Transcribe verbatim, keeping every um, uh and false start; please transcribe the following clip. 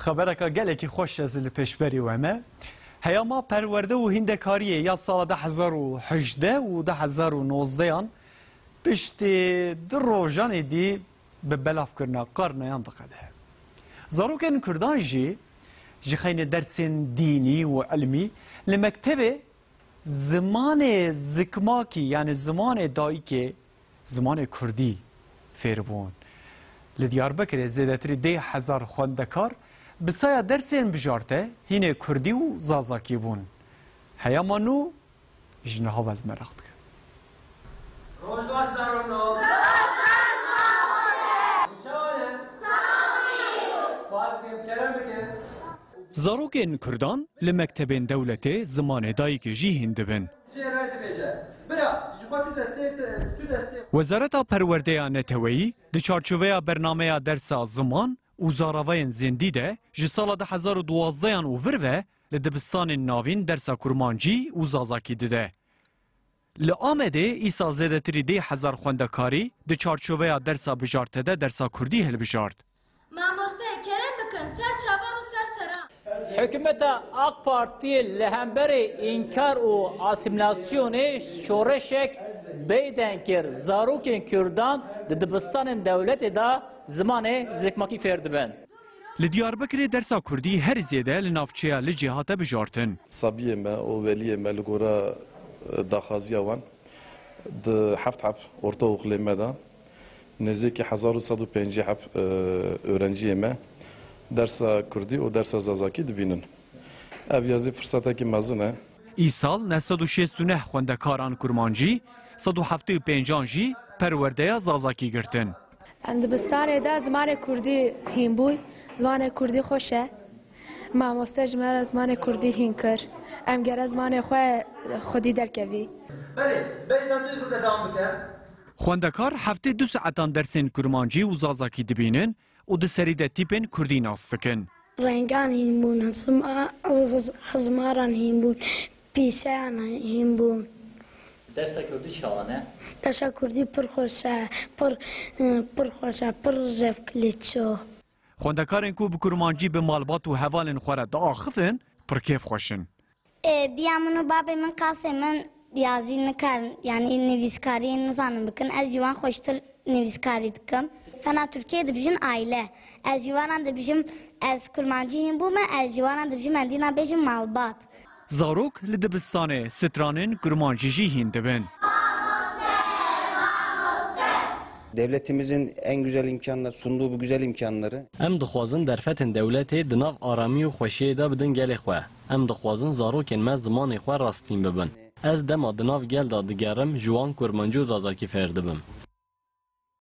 Xebereke gelekî xweş ez li pêşberî we me. Heyama perwerde û hîndekariyê ya sala du hezar û hejdeh û du hezar û nozdehan piştî du rojanê dî bi belavkirina qarneyan diqede. Zarokên Kurdan jî ji xeynê dersên dînî û ilmî li mektebê zimanê zikmakî, yanî zimanê dayikê, zimanê kurdî fêr bûn. Li Diyarbekirê zêdetirî deh hezar xwendekar bi saya dersên bijarte hînê kurdî û zazakî bûn. Heyama nû ji niha ve ez meraq dikim. Roj baş, Zarok. Çawa ye? Spas dikim, kerem bikin. Zarokên Kurdan li mektebên dewletê zimanê dayikê jî hîn dibin. Jê re dibêje, bira, ji xwe tu destê, tu destê. Wezareta Perwerdeya Neteweyî di çarçoveya bernameya dersa ziman û zaravayên zêndî de ji sala du hezar û duwazdehan û vir ve li dibistanên navîn dersa kurmancî û zazakî dide. Li Amedê îsal zêdetirî deh hezar xwendekarî di çarçoveya dersa bijarte de dersa kurdî hilbijart. Mamoste, kerem bikin, ser çavan û ser seran. Hikûmeta AK Partiyê li hemberî înkar û asîmîlasyonê şoreşek bêdeng kir. Zarokên Kurdan di dibistanên dewletê de zimanê zikmakî fêr dibin. Li Diyarbekirê dersa kurdî herî zêde li navçeya Licê hate bijartin. Sabiyê me û weliyê me li gora, e, daxwaziya wan di heft heb ortaoxulê me de nêzîkî hezar û sed û pêncî heb, e, öğrenciyê me dersa kurdî û dersa zazakî dibînin. Ev ya zî firsetekî mezin e. Îsal neh sed û şêst û neh xwendekaran kurmancî, sed û heftê û pêncan jî perwerdeya zazakî girtin. Em dibistanê de zimanê kurdî hîn bûy. Zimanê kurdî xweş e. Mamoste ji me re zimanê kurdî hîn kir. Em gere zimanê xwe xwedî derkevî. Belê, belê, tu burada devam bike. Xwendekar heftê du saetan dersên kurmancî û zazakî dibînin û di serî de tîpên kurdî nas dikin. Rengan hîn bûn, hizma-, hiz-, hiz-, hizmaran hîn bûn, pîşeyan hîn bûn. Dersa kurdî çawa ne? Dersa kurdî pir xweş e, pir, pir xweş e, pir zevkli ço. Xwendekarên ku bi kurmancî bi malbat û hevalên xwe re diaxivin, pir kêfxweş in. Ê, diya min û babê min, qasê min yazî nikarin, yanî nivîskariyê nizanin bikin. Ez ji wan xweştir nivîskarî dikim. Fena Tirkiyê dibijin aile. Ez ji wan re dibijim, ez kurmancî hîn bûme, ez ji wan re dibijim, em dîna bêjin malbat. Zarok li dibistanê stranên kurmancî jî hîn dibin. Devletimizin en güzel imkanlar, sunduğu bu güzel imkanları. Em dixwazin derfetên dewletê di nav aramî û xweşiyê de bidin gelê xwe. Em dixwazin zarokên me zimanê xwe rastîn bibin. Ez dema di nav gel de digerim, ji wan kurmancî û zazakî fêr dibim.